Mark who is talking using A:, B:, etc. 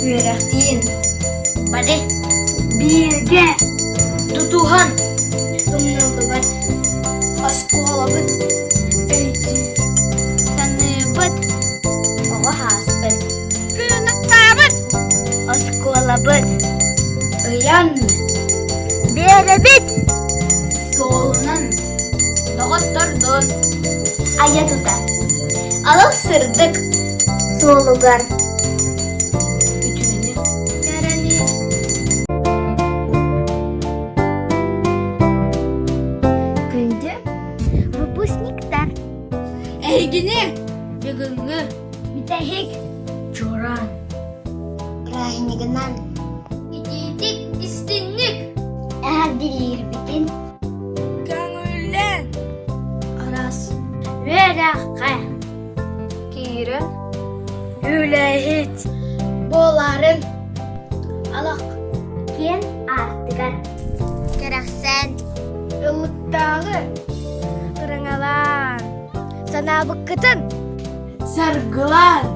A: Үөрэхтиин. Бары. Бииргэ. Тутуһан. Умнуллубат. Оскуолабыт. Өйдүүр. Саныыбыт. Оҕо ааспыт. Кыыныктаабыт. Оскуолабыт. Ыйан. Биэрэбит. Суолунан. Доҕоттордун. Айа тута. Алыс сырдык. Суолугар. Үтүөнү. Кэрэни. Күндү выпускниктар.
B: Эһигини бүгүҥҥү
A: Бүтэһик
B: чуораан
A: Бырааһынньыгынан
B: итиитик истиҥник
A: эҕэрдэлиирбитин
B: көҥүллээн
A: араас үөрэххэ
B: киирэн үлэһит
A: буоларын алах киэн аартыгар кэрэхсээн
B: ыллыктааҕы
A: ырыҥалаан санаабыккытын
B: саргылаан.